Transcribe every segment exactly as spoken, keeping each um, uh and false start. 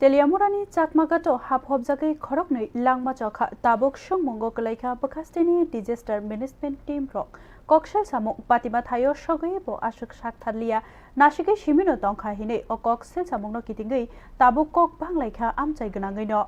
Teliamurani Chakmaghato hap hopjagwi khoroknwi langma chokha, tabuk songmungo kwlaikha bwkhasteni disaster management team rok. Koksil samung patima thaio sogwi bo aswk sak tharliya, nasigwi simino tongkha hinwi o koksil samungno kitingwi tabuk kok banglaikha amchai gwnangwino.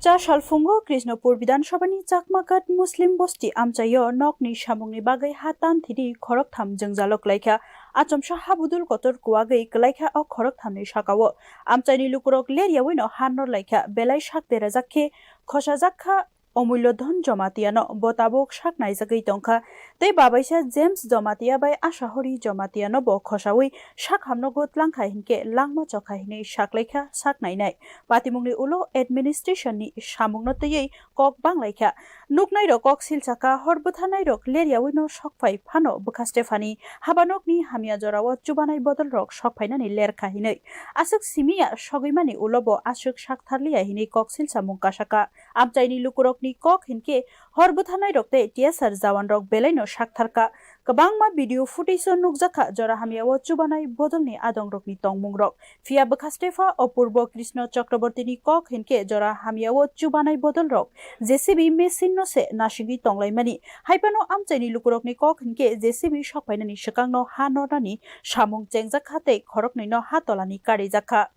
Cha salphungo Krishnapur Bidhan Sabhani Chakmaghat Muslim Bosti amchaio nokni samungni bagwi ha tan thidi khoroktham jwngjalo kwlaikha. Achomsa habudul kotor kuwagwi kwlaikha o khorokthamni sakao. Amchaini lukurok leryawi no ha norlaikha, belai sak derajak khe khosajak kha Omulyo Dhon Jomatiano, bo tabuk sak naijagwi tongkha. Tei babaisa James Jomatia bai Asahori Jomatiano bo khosawi sak hamnogo tlangkha hinkhe langma chokha hinwi saklaikha sak nainai. Patimungni ulo administration ni samungno twiwi kok banglaikha. Nuknairok kok silsakha, hor bwtharnairok leryawi no sokphai phano bwkha Stephani habanokni hamya jorao chubanai bodolrok sokphainani lerkha hinwi. Aswk simiya sogwimani ulo bo aswk saktharliya hinwi kok silsamung kasaka. Amchaini lukurokni kok hinkhe hor bwtharnairok tei T S R jawanrok belaino saktharka. Kwbangma video footage-o nukjakha jora hamyao chubanai bodolni adongrokni tongmungrok. Phiya bwkha Stepha Opurbo Krishna Chakrabortini kok hinkhe jora hamyao chubanai bodolrok J C B machine-no se nasingwi tonglaimani. Haiphano amchaini lukurokni kok hinkhe J C B sokphainani swkangno ha nornani samung chengjakha tei khoroknwino ha tolani karijakha.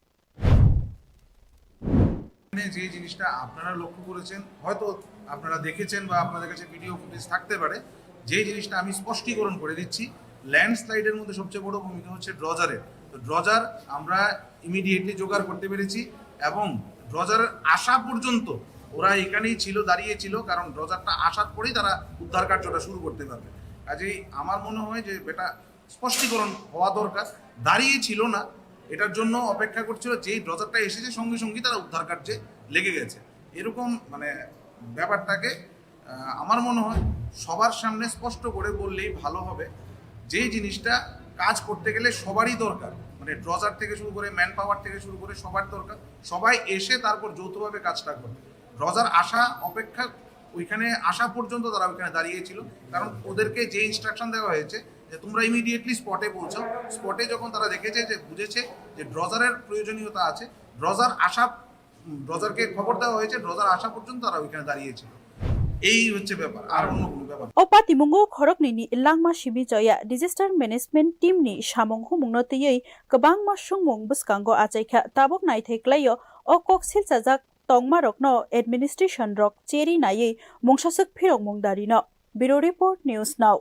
এখানে যে জিনিসটা আপনারা লক্ষ্য করেছেন, হয়তো আপনারা দেখেছেন বা আপনাদের কাছে ভিডিও ফুটেজ থাকতে পারে, যে জিনিসটা আমি স্পষ্টীকরণ করে দিচ্ছি, ল্যান্ডস্লাইডের মধ্যে সবচেয়ে বড় ভূমিকা হচ্ছে ড্রজারের। তো ড্রজার আমরা ইমিডিয়েটলি জোগাড় করতে পেরেছি এবং ড্রজার আসা পর্যন্ত ওরা এখানেই ছিল, দাঁড়িয়ে ছিল, কারণ ড্রজারটা আসার পরেই তারা উদ্ধার কার্যটা শুরু করতে পারবে। কাজেই আমার মনে হয় যে এটা স্পষ্টীকরণ হওয়া দরকার। দাঁড়িয়ে ছিল না, এটার জন্য অপেক্ষা করছিল। যেই ড্রজারটা এসেছে, সঙ্গে সঙ্গেই তারা উদ্ধার কার্যে লেগে গেছে। এরকম মানে ব্যাপারটাকে আহ, আমার মনে হয় সবার সামনে স্পষ্ট করে বললেই ভালো হবে। যেই জিনিসটা কাজ করতে গেলে সবারই দরকার, মানে ড্রজার থেকে শুরু করে, ম্যান পাওয়ার থেকে শুরু করে সবার দরকার। সবাই এসে তারপর যৌথভাবে কাজটা করবে। ড্রজার আসা অপেক্ষা, ওইখানে আসা পর্যন্ত তারা ওইখানে দাঁড়িয়েছিল, কারণ ওদেরকে যে ইনস্ট্রাকশন দেওয়া হয়েছে যে তোমরা ইমিডিয়েটলি স্পটে পৌঁছাও। স্পটে যখন তারা দেখেছে, যে বুঝেছে যে ড্রজারের প্রয়োজনীয়তা আছে, ড্রজার আসা, উম, ড্রজারকে খবর দেওয়া হয়েছে, ড্রজার আসা পর্যন্ত তারা ওইখানে দাঁড়িয়েছিল। এই হচ্ছে ব্যাপার, আর অন্য কোনো ব্যাপার না। O patimungo khoroknwini langma simi choya disaster management team ni samung humungno twiwi kwbangma songmung bwskango achaikha, tabuk naithai kwlaio o kok silchajak tongmarokno administration rok cheri naiwi mungsaswk phirokmung darino. Bureau Report, News Now.